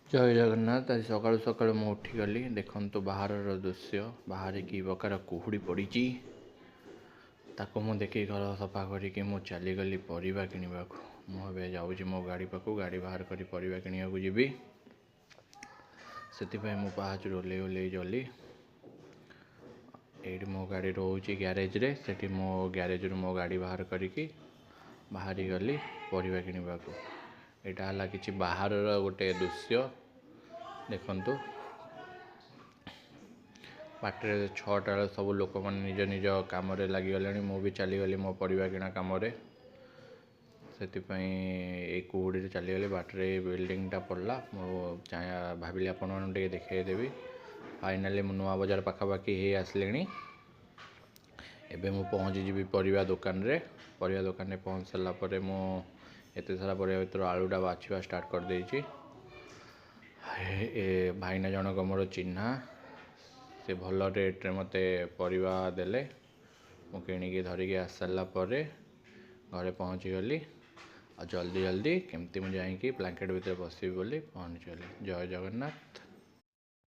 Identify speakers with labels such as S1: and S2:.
S1: ଜୟ ଜଗନ୍ନାଥ। ଆଜି ସକାଳୁ ସକାଳୁ ମୁଁ ଉଠିଗଲି। ଦେଖନ୍ତୁ ବାହାରର ଦୃଶ୍ୟ, ବାହାରେ କି ପ୍ରକାର କୁହୁଡ଼ି ପଡ଼ିଛି। ତାକୁ ମୁଁ ଦେଖି ଘର ସଫା କରିକି ମୁଁ ଚାଲିଗଲି ପରିବା କିଣିବାକୁ। ମୁଁ ଏବେ ଯାଉଛି ମୋ ଗାଡ଼ି ପାଖକୁ, ଗାଡ଼ି ବାହାର କରି ପରିବା କିଣିବାକୁ ଯିବି। ସେଥିପାଇଁ ମୁଁ ପାହାଚରୁ ଓହ୍ଲେଇ ଓହ୍ଲେଇ ଗଲି। ଏଇଠି ମୋ ଗାଡ଼ି ରହୁଛି ଗ୍ୟାରେଜରେ, ସେଠି ମୋ ଗ୍ୟାରେଜରୁ ମୋ ଗାଡ଼ି ବାହାର କରିକି ବାହାରି ଗଲି ପରିବା କିଣିବାକୁ। ଏଇଟା ହେଲା କିଛି ବାହାରର ଗୋଟେ ଦୃଶ୍ୟ, ଦେଖନ୍ତୁ। ବାଟରେ 6ଟା ବେଳେ ସବୁ ଲୋକମାନେ ନିଜ ନିଜ କାମରେ ଲାଗିଗଲେଣି। ମୁଁ ବି ଚାଲିଗଲି ମୋ ପରିବା କିଣା କାମରେ। ସେଥିପାଇଁ ଏଇ କୁହୁଡ଼ିରେ ଚାଲିଗଲି। ବାଟରେ ଏଇ ବିଲ୍ଡିଂଟା ପଡ଼ିଲା, ମୁଁ ଚାହେଁ ଭାବିଲି ଆପଣମାନଙ୍କୁ ଟିକେ ଦେଖେଇଦେବି। ଫାଇନାଲି ମୁଁ ନୂଆ ବଜାର ପାଖାପାଖି ହେଇ ଆସିଲିଣି। ଏବେ ମୁଁ ପହଞ୍ଚିଯିବି ପରିବା ଦୋକାନରେ। ପରିବା ଦୋକାନରେ ପହଞ୍ଚି ସାରିଲା ପରେ ମୁଁ ଏତେ ସାରା ପରିବା ଭିତରୁ ଆଳୁଟା ବାଛିବା ଷ୍ଟାର୍ଟ କରିଦେଇଛି। ଏ ଭାଇନା ଜଣକ ମୋର ଚିହ୍ନା, ସେ ଭଲ ରେଟ୍ରେ ମୋତେ ପରିବା ଦେଲେ। ମୁଁ କିଣିକି ଧରିକି ଆସି ସାରିଲା ପରେ ଘରେ ପହଞ୍ଚିଗଲି, ଆଉ ଜଲ୍ଦି ଜଲ୍ଦି କେମିତି ମୁଁ ଯାଇକି ବ୍ଲାଙ୍କେଟ୍ ଭିତରେ ବସିବି ବୋଲି ପହଞ୍ଚିଗଲି। ଜୟ ଜଗନ୍ନାଥ।